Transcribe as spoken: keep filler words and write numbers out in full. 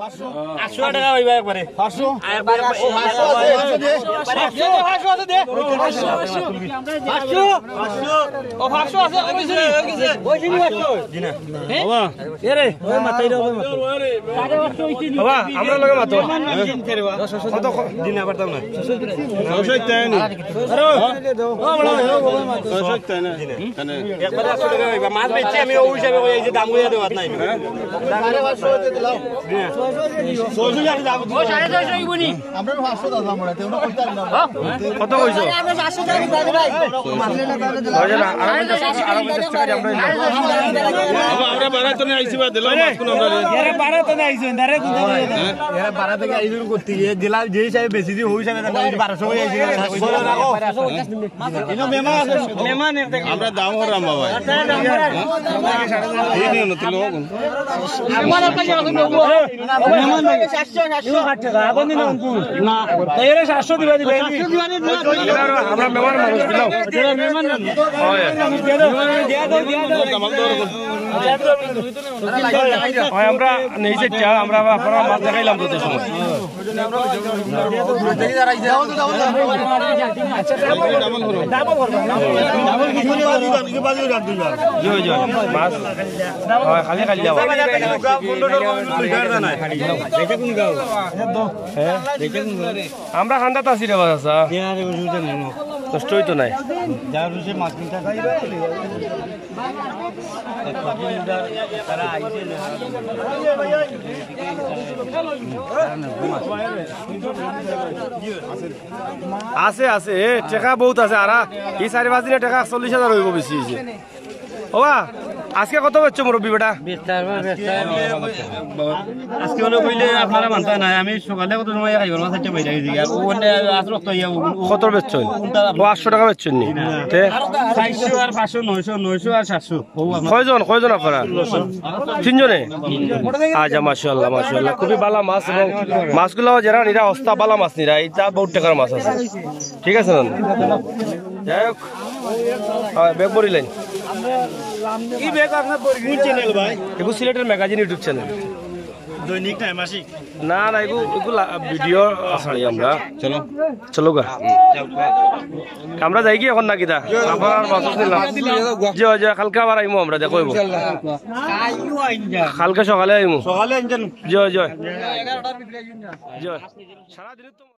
আটশো টাকা অইবা একবারে। পাঁচশো? আর একবারে পাঁচশো আছে, পাঁচশো আছে, দে। পাঁচশো, পাঁচশো আছে, দে। পাঁচশো। ও, পাঁচশো আছে, কমিছে নি? জি না। বাবা। এ রে, ওই মাথায় রে, ওই মাথায়। বাবা, আমরা লগে মাতো। কত ক-, দিন আবার দাম না। ছয়শো টাকা নি? আরে, ও, বড়, ও, বড় মাতো। ছয়শো টাকা না? একবারে আটশো টাকা অইবা। মাছ বেচছি আমি, ওই হিসাবে কই, এই যে দাম কইয়া দেওয়ার নাই। ও, সাড়ে ছয়শো অইবো নি? কত কইছো? আমরা পাঁচশো টাকা দিতে পারি ভাই। মানলে না তাহলে দিলাম। আরো পঞ্চাশ, আরো পঞ্চাশ টাকা আমরা নিলাম। বাবা, আমরা বাড়া তো নিয়ে আইছি বা দিলাম, মাছ কোন আমরা নিয়ে? এরা বাড়া তো নিয়ে আইছেন, তারা কোন জায়গায়? এরা বাড়া থেকে আইছেন করতে গিয়ে দিলাম, যে হিসাবে বেশি দিয়ে ওই হিসাবে দাম বাড়াইছে, বারোশো করে আইছে। আমরা দাম হরাম বাবা। এই নিয়ে নতুন লোক। না। এরা সাতশো দিবা দিবা। আমরা মেহমান মানুষ, বুঝলাম। হয়। হয়, আমরা নেই যে চা, আমরা আপনারা মাছ দেখাইলাম যত সময়। জি, জি, মাছ। হয়, খালি খালি যাওয়া। হ্যাঁ? আমরা খান্দাত আছি রে বাবা, চাচা। নষ্ট হইতো নাই। আছে, আছে, এ, টেকা বহুত আছে। আর ই চারি পাঁচ দিনে টেকা চল্লিশ হাজার অইবো, বেশি অইছে। ওবা, আজকে কত বেচছো মুরব্বি বেটা? আজকে অনো কইলে আপনারা মানতা না, আমি সকালে কত সময় খাইবার মাছ একটা বাইরে গেছি, আর ও বলে আজ রক্ত ইয়া ও, ও, কত বেচছো? কোনটা ও আটশো টাকা বেচছো নি? তে? চারশো আর পাঁচশো, নয়শো, নয়শো আর সাতশো। ও আপনার কয়জন, কয়জন আপনারা? তিনজনে? আচ্ছা, মাশাআল্লাহ, মাশাআল্লাহ। খুবই ভালা মাছ এবং মাছগুলো যারা নিরা অস্তা ভালা মাছ নিরা, এটা বহুত টাকার মাছ আছে। ঠিক আছে না? যাই হোক, হ্যাঁ, ব্যাগ ভরিলেন। কোন চ্যানেল ভাই? এগু সিলেটের ম্যাগাজিন YouTube চ্যানেল। দৈনিক না মাসিক? না, না, এগু, এগু লা-, ভিডিও ছাড়ি আমরা। চলো। চলো গা। আমরা যাই কি এখন নাকি দা? আপনার বাসস নিলাম। জি, জি, কালকে আবার আইমু আমরা, দেখো অইবো। কালকে সকালে আইমু। সকালে আইমু। জি, জি। জি। সারা দিন তো